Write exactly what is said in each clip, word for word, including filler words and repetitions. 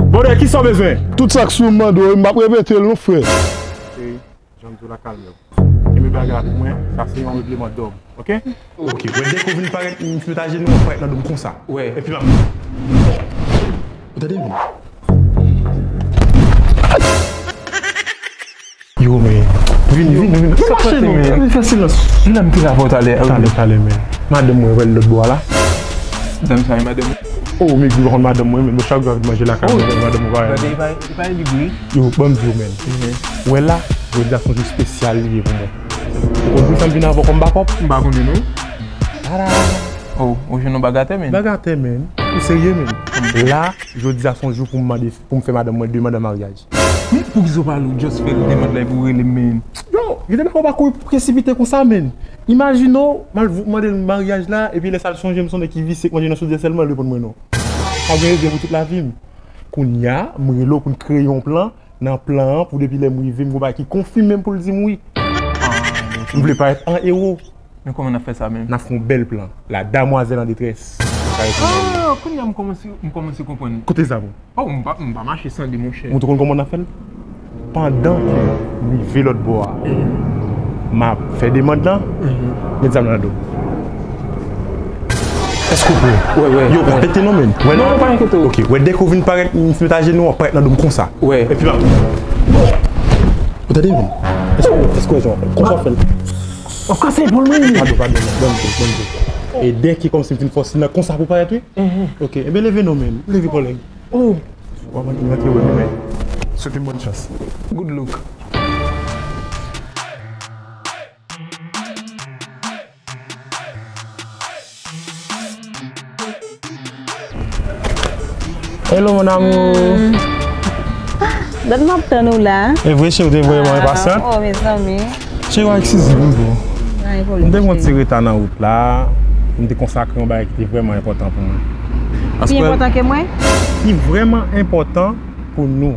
Brother, kisa w bezwen? Tout sa k sou m mande w, m p ap repete l non, frè. Cheri, jan m di w la, kalme w. Kenbe bagay la pou mwen, sa se yon regleman dòm, oke? Oke, wè, dèke w vin parèt, m met ajenou, w ap parèt nan do m konsa. Wè. Epi m ap... Ou tande, men? Yo, men. Vini, vini, vini. Sa k pase, men? Vin fè silans. Vin la, m te la avè w talè. Talè, talè, men. Madanm mwen wè l lòt bò a la. Madanm sa, e madanm ou? Oh, men, li pa konn madanm mwen, men chak jou avèk manje lakay mwen, madanm mwen pa renmen. Gade, li pa, li pa li vre. Yo, ban m di w, men. Wè la, jodi a se yon jou espesyal li ye pou mwen. Ou konn poukisa m vin avè w kòm bakòp? M pa konnen, non. Tada! Oh, ou jwenn yon bagatè, men. Bagatè, men. Ou serye, men. La, jodi a se yon jou pou m mande, pou m fè madanm mwen demann an maryaj. Men poukisa w pa just fè l demann la epi w rele m, men? Yo, gen de bagay ou pa kouri presipite konsa, men. Imajine w, m al vou-, mande l maryaj la, epi lè sa l sonje m se yon nèg ki visye k manje nan chodyè sèlman, l reponn mwen non. Sa gen rezon pou tout lavi m. Kounye a, m rele w pou n kreye yon plan, nan plan an, pou depi lè m rive, m gon bagay ki konfime m pou l di m wi. M vle parèt an ewo. Men kòman n ap fè sa menm? N ap fè yon bèl plan. La demoiselle en détresse. Oh, kounye a m kòmanse, m kòmanse konprann. Kote zam ou? Oh, m pa, m pa mache san li, monchè. Ou te konn kòman n ap fè l? Pandan ke m rive lòt bò a, m ap fè demann lan, met zam nan do. Èske w prè? Wè, wè. Yo, pa enkyete non, men. Wè, non, pa enkyete w. Ok, wè, dèke w vin parèt, m met ajenou, w ap parèt nan do m konsa. Wè. Epi m ap... Ou tande, men? Èske, èske w wè jan konsa w fè l? W ap kase epòl mwen. Padon, padon, ban m di, ban m di. E dèke kòmsi m fin fòse nan konsa pou parèt, wi. Mhm. Ok, enben leve non, men. Leve, kòlèg. Oh! W ap antre, antre wè nou, men. Swete m bòn chans. Good look. Hello, mon amour. Hmm. Dat m ap tann ou la. E vre, cheri, ou te vrèman enpasyant. Oh, mezanmi. Cheri, w eskize m, bro. M te pran ti reta nan wout la. M te konsakre yon bagay ki te vrèman enpòtan pou mwen. Pi enpòtan ke mwen? Ki vrèman enpòtan pou nou.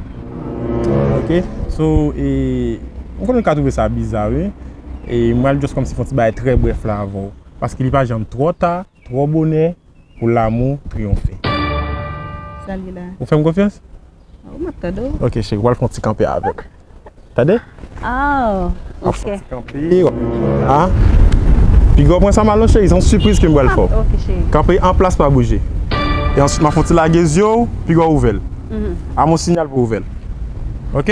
Ok? So, e, m konnen w ka twouve sa biza, wi. E m pral just kòmsi fè yon ti bagay trè brèf la avè w. Paske li pa janm twò ta, twò bonè pou lanmou triyonfe. Sa l ye la? Ou fè m konfyans? Oh, m ap tande w. Ok, cheri, w al fè yon ti kanpe avè m. Tande? Oh, ok. W ap fè yon ti kanpe, w ap la. Piga w pran sa mal non, cheri, se yon sipriz ke m pral fè w. Ah, ok, cheri. Kanpe an plas, pa bouje. E answit, m ap fè yon ti lage zye w, piga w ouvè l. Mhm. A m yon siyal pou w ouvè l. Ok?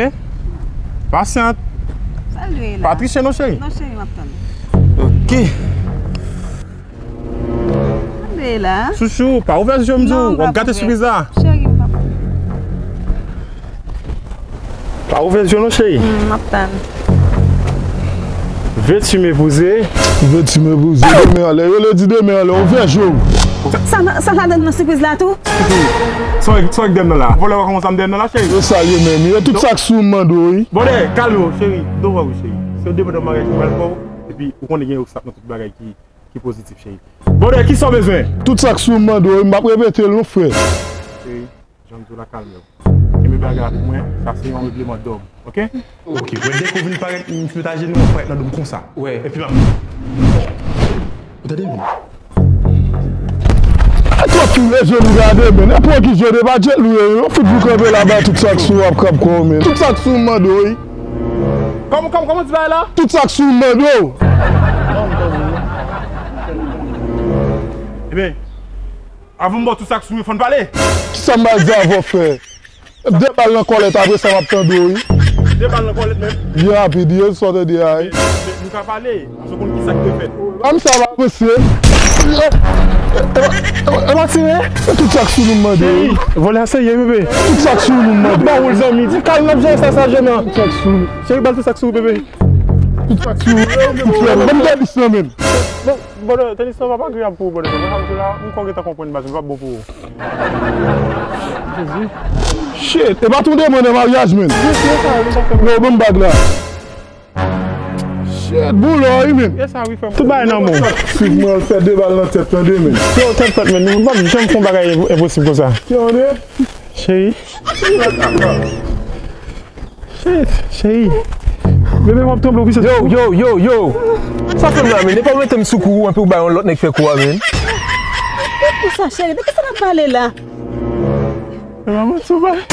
Pasyant. Sa l ye la? Pa triche non, cheri. Non, cheri, m ap tann. Ok. Tande la. Chouchou, pa ouvè zye w, m di w, w ap gate sipriz la. Cheri, m p ap. Pa ouvè zye w non, cheri. Hmm, m ap tann. Vêtu méprisé. Vêtu méprisé, demen anlè. Yo le di demen anlè, ouvè zye w. Sa, sa, sa ladan nan sipriz la tou? Sa w, sa w dèyè m nan la? Vòlè w konn sa m dèyè m nan la, cheri? Yo sa l ye menm. Yo tout sa k sou m mande w, wi. Brother, kalme w, cheri. Don't worry, cheri. Se yon demann an maryaj ki mal fè w. Epi, ou konnen gen obstak nan tout bagay ki ki pozitif, cheri. Brother, kisa w bezwen? Tout sa k sou m mande w, m p ap repete l non, frè. Cheri, jan m di w la, kalme w. Kenbe bagay la pou mwen, sa se yon regleman dòm, ok? Ok, wè, dèke w vin parèt, m met ajenou, w ap parèt nan do m konsa. Wè. Epi m ap... Ou tande, men? Ay, twòp tou, e je nou gade, men. Nenpòt ki je de pa jet lou ye, yon fout vou kanpe la, bay tout sa k sou w ap krab kò w, men. Tout sa k sou w m mande w, wi. Kòman, kòman, kòman w di bagay la? Tout sa k sou m mande w. Ebyen, avan m ba w tout sa k sou mwen, fò n pale. Kisa m pral di avè w, frè? De bal nan kòlèt, apre sa m ap tande w, wi. De bal nan kòlèt menm? Byen rapid, wi, sa w tande a, wi. Men, men, nou ka pale. Paske w konn kisa k te fèt. Banm sa pa mesye. E pa tire. Tout sa k sou nou m mande. Cheri, vòlè a serye, bebe. Tout sa k sou nou m mande. Ba ou l zanmi. Di kalm, n ap jere sa, sa jene. Tout sa k sou nou. Cheri, ba l tout sa k sou, bebe. Tout sa k sou nou. Banm tenis nan men. Bon, bon, tenis nan pa, pa agreyab pou ou, brother. Mwen, sa m di la, m kwè w gentan konprann, baz, li p ap bon pou ou. Jezi. Shit, e pa tou de mwen nan maryaj, men. Yo, ban m bag la. Shit, boulò, wi, men. Tout bagay nan men w. Suiv mwen, al fè de bal nan tèt, tande, men. Yo, tèt fèt, men. Nou p ap janm fè yon bagay enp-, enposib konsa. Tande? Cheri. Shit, cheri. Bebe, w ap tranble w pi se. Yo, yo, yo, yo. Sa fè m la, men. Depi w mete m sou kou ou, epi w bay yon lòt nèg fè kou a, men. Kisa, cheri? De kisa n ap pale la? Manman sou bay.